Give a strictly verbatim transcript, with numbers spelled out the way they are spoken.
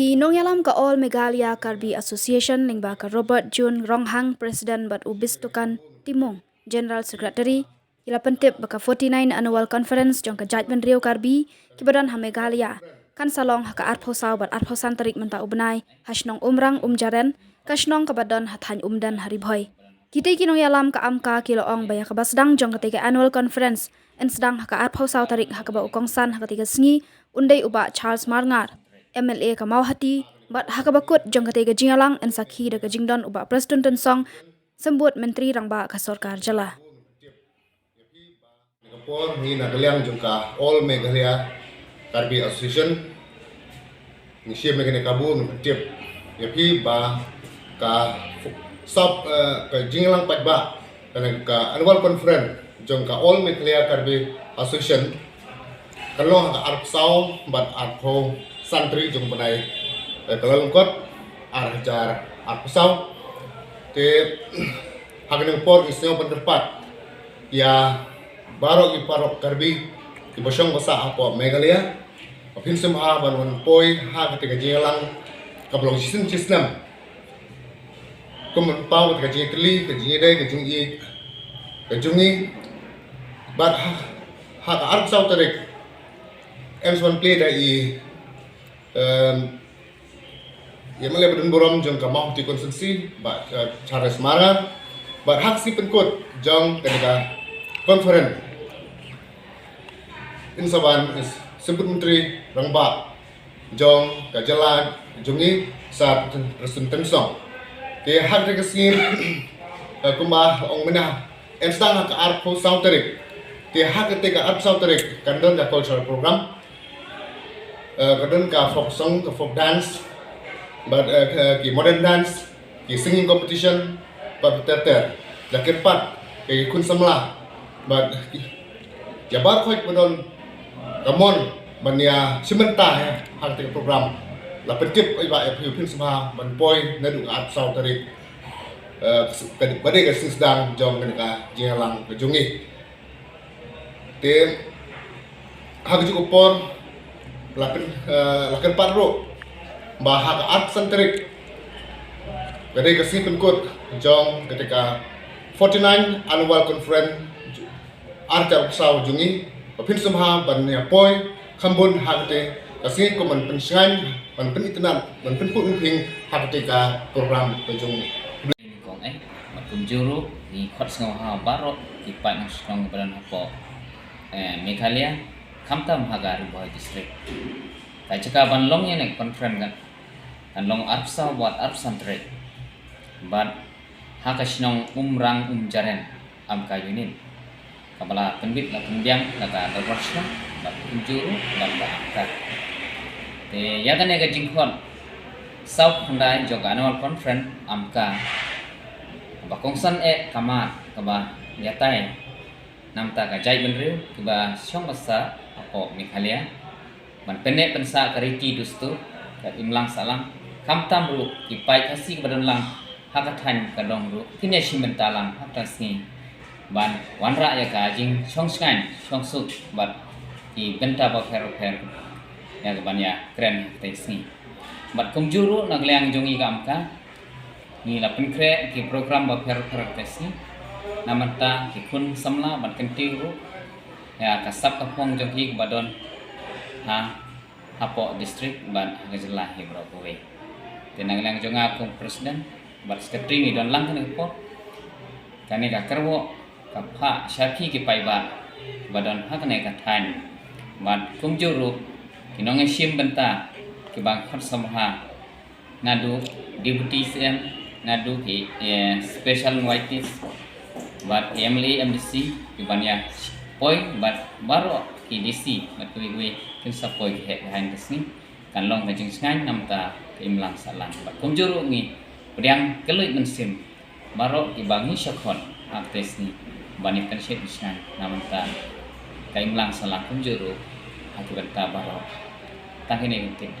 Ki nongïalam ka All Meghalaya Karbi Association lyngba ka Robert June Ronghang, President, bad u Bistokan Timung, General Secretary, ki la pyntip ba ka forty-nine Annual Conference jong ka jaitbynriew Karbi kiba don ha Meghalaya kan sa long ha ka arphew saw bad arphew san tarik mynta u bnai ha shnong Umrang Umjaren, ka shnong kaba don ha thaiñ Umden ha Ri Bhoi. Kitei ki nongïalam ka AMCA ki la ong ba ïa kaba sdang jong katei ka Annual Conference yn sdang ha ka arphew saw tarik, ha kaba u kongsan ha katei ka sngi un dei u Bah Charles Marngar, M L A ka Mawhati, bad ha kaba kut jong katei ka jingïalang yn sakhi da ka jingdon u Bah Prestone Tynsong, Symbud Myntri Rangbah ka Sorkar Jylla. Ka por ngi na ka liang jong ka All Meghalaya Karbi Association, ngi shim ïa kane ka kabu, ngi pyntip ïa phi ba ka sap, eh, ka jingïalang paidbah, kane ka Annual Conference jong ka All Meghalaya Karbi Association, kan long ha ka arphew saw bad arphew san tarik jong u bnai, eh, Kyllalyngkot, ar hajar arphew saw. Te ha kane ka por ngi sngew ban kyrpad ïa baroh ki paralok Karbi kiba shong ba sah hapoh Meghalaya, ba phin sngewbha ban wan poi ha katei ka jingïalang kaba long shisien shisnem. Kum ban paw katei ka jingkylli, ka jingïadei, ka jingïeit ka jong ngi. Bad ha, ha ka arphew saw tarik, yn sa wan plie da i, em, ïa ma leh ba don burom jong ka Mawhati Constituency, Bah, eh, Charles Marngar, bad ha ka sngi pynkut jong kane ka conference, yn sa wan i Symbud Myntri Rangbah jong ka jylla jong ngi, Sir Prestone Tynsong. Te ha kane ka sngi, eh, kumba ong mynne, yn sdang ha ka arphew saw tarik. Te ha katei ka arphew saw tarik kan don ka cultural program. Eh, ka don ka folk song, ka folk dance, bad, eh, ka, ki modern dance, ki singing competition, bad ter ter. La kyrpad ïa ki khun samla bad ki, ïa baroh kiba don ka mon ban ïa shim bynta ha katei ka program. La pyntip ïa ba ïa phi, phin sngewbha ban poi naduh ka arphew saw tarik, eh, ka, ba dei ka sdang jong kane ka jingïalang ka jong ngi. Te ha kajuh ka por la pyn, eh, la kyrpad ruh ba ha ka arphew san tarik, ka dei ka sngi pynkut jong katei ka forty-nine Annual Conference ar hajar arphew saw jong ngi, ba phin sngewbha ban ïa poi kham bun ha katei ka sngi kum ban pynshngaiñ, ban pynitynnad, ban pynput pynphing ha katei ka program ka jong ngi. Kong eh, bad kumjuh ruh ngi khot sngewbha baroh ki paid nongshong shnong ba don hapoh, eh, Meghalaya, khamtam ha ka Ri Bhoi District. Ka jaka ban long ïa kane ka conference kan, kan long arphew saw bad arphew san tarik. Bad ha ka shnong Umrang Umjaren, AMCA Unit, kaba la pynbit la pynbiang da ka Dorbar Shnong bad kumjuh ruh da ka AMCA. Te ïa kane ka jingkhot saw khyndai jong ka Annual Conference AMCA, ba kongsan eh ka mat kaba ïatai na bynta ka jaitbynriew kiba shong ba sah hapoh Meghalaya, ban pynneh pynsah ka riti dustur, ka imlang sahlang, khamtam ruh ki paid Khasi kiba don lang ha ka thaiñ ka dong ruh kin ïa shim bynta lang ha kata ka sngi, ban wanrah ïa ka jingshong shngaiñ shong suk bad ki bynta bapher bapher ïa kaban ïa kren ha kata ka sngi. Bad kumjuh ruh na ka liang jong ngi ka AMCA, ngi la pynkhreh ki program bapher bapher ha kata ka sngi na bynta ki khun samla ban kyntiew ruh ïa ka sap ka phong jong ki kaba don ha, hapoh district bad ha ka jylla hi baroh kawei. Te na ka liang jong nga kum president bad secretary ngi don lang kane ka por, kane ka kyrwoh ka phah sha phi ki paidbah ba don ha kane ka thaiñ, bad kumjuh ruh ki nongshim bynta kiba khot sngewbha, naduh Deputy C M, naduh ki, eh, special invitees, bad ki M L A, M D C, kiban ïa poi, bad baroh ki D C bad kiwei kiwei kin sa poi ki heh ki haiñ ka sngi. Kan long ka jingshngaiñ na bynta ka imlang sahlang. Bad kumjuh ruh ngi pdiang kylluid mynsiem baroh kiba ngi sngewkhot ha kata ka sngi ban ïa pynshit pynshngaiñ na bynta ka imlang sahlang kumjuh ruh ha ki bynta baroh. Tang kine ki ktien.